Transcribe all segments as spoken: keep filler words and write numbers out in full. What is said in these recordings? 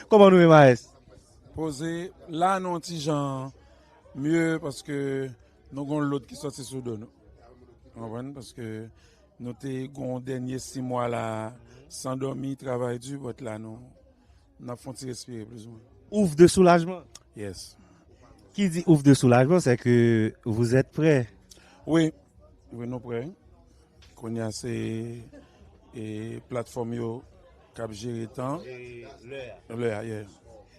Kòman nou ye, Maes? Poze, la nou yon ti jan mye paske nou gon lòd ki sòti sou do nou. Ou konprann? Paske nou te gon dènye sis mwa la san dòmi, travay di, but la nou n ap fè yon ti respire plizoumwen. Ouf de soulajman. Yes. Qui dit ouf de soulagement, c'est que vous êtes prêts. Wi, wi, nou prè. Kounye a se e, platfòm yo k ap jere tan. Jere lè a. Lè a, yeah.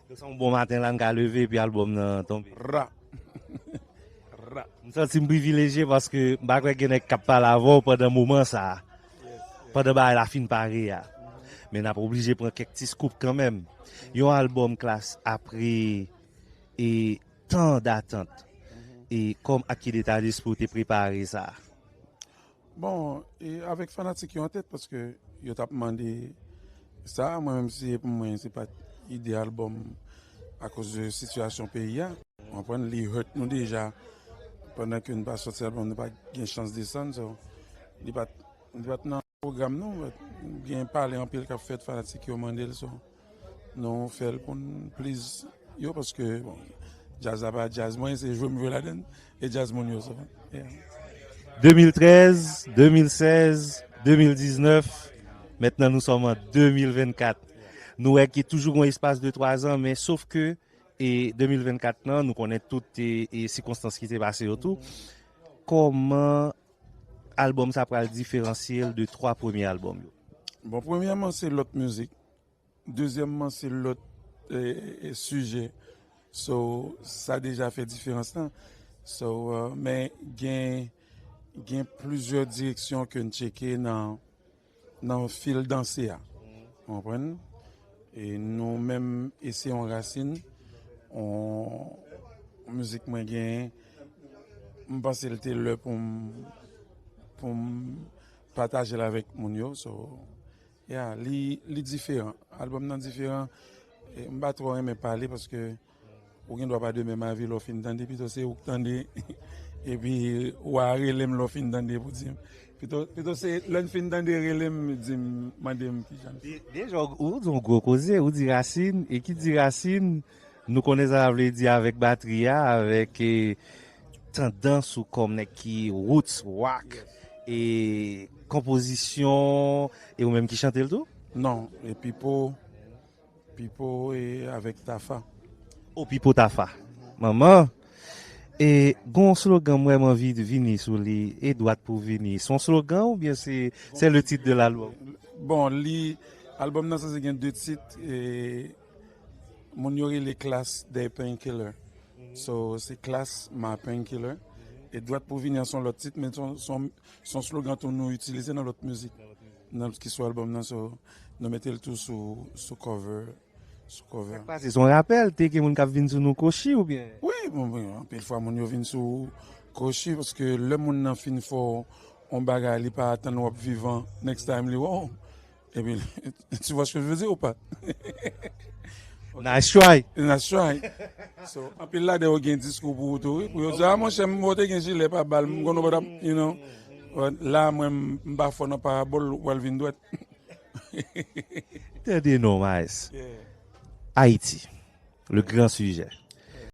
Donk se yon bon maten la n ka leve epi albòm nan tonbe. Ra. Ra. M santi m privilejye paske m pa kwè gen nèg k ap pale avè w pandan moman sa a. Pandan bagay la fin pare a. Men n ap oblije pran kèk ti scoop kanmenm. Yon albòm Klass apre e tan datant. E kòm ak ki deta despri w te prepare sa? Bon, e avèk fanatik yo an tèt, paske yo t ap mande sa, mwen menm si se pou mwen, se pa t ide albòm akoz de sitiyasyon peyi a. Ou konprann, li hurt nou deja. Pandan ke n pa sòti albòm, nou pa gen chans desann, so, li pa t, li pa t nan pwogram nou, but gen pale anpil k ap fèt, fanatik yo mande l, so, nou fè l pou n please yo, paske, bon, djaz la pa djaz mwen, se jwe m jwe ladann, e djaz moun yo, so, yeah. De mil trèz, de mil sèz, de mil diznèf, maintenant nous sommes en de mil vennkat. Nou wè ki toujou gon espas de twa zan, men sof ke, e de mil vennkat nan, nou konnen tout e, e sikonstans ki te pase yo tou. Kòman albòm sa pral diferansye l de twa premye albòm yo? Bon, premyèman, se lòt mizik. Dezyèmman, se lòt e, e, sijè. So, sa deja fè diferans lan. So, e, men gen, gen plizyè direksyon ke n tcheke nan, nan fil danse a. Ou konprann? E nou menm, e se yon rasin, yon mizik mwen genyen, m panse l te lè pou m, pou m pataje l avèk moun yo. So, yeah, li, li diferan. Albòm nan diferan. E m pa twò renmen pale paske ou gen dwa pa de menm avi lè w fin tande, pito se ou k tande, epi w a rele m lè w fin tande pou di m. Pito, pito se lè n fin tande, rele m, di m, mande m kijan. De-, deja, ou, ou di yon gwo koze, ou di rasin, e ki di rasin, nou konnen sa sa vle di avèk batri a, avèk, e, tandans ou kòm nèg ki roots, rock, e konpozisyon, e ou menm ki chante l tou? Non, e Pipo, Pipo e avèk Tafa. O, Pipo Tafa. Manman, e gon slogan m vrèman anvi vini sou li, e dwat pou vini. Se yon slogan oubyen se, c'est le titre de l'album? Bon, li, albòm nan sanse gen de tit, e moun yo rele Klass they painkiller. So, se Klass my painkiller. E dwat pou vini an se yon lòt tit, men se yon, se yon, se yon slogan tou nou itilize nan lòt mizik. Nan ki sou albòm nan, so, nou mete l tou sou, sou cover. Sou cover. Sa k pase, se yon rapèl, te gen moun k ap vin sou nou kochi oubyen? Wi, bon, bon, anpil fwa moun yo vin sou kochi, paske lè moun nan fin fè w yon bagay, li pa atann w ap vivan, next time li wè w. Epi, tu vois ce que je veux dire ou pas? Nice try. Nice try. So, anpil ladan yo gen diskou pou ou tou, wi. Pou yo di, "Ah, monchè, m te gen jilè pa bal, m konn ou pa t ap, you know." But la, mwen, m, m pa fò nan parabòl, ou pral vin dwèt. Tande non, Maes. Yeah. Ayiti, le gran sijè.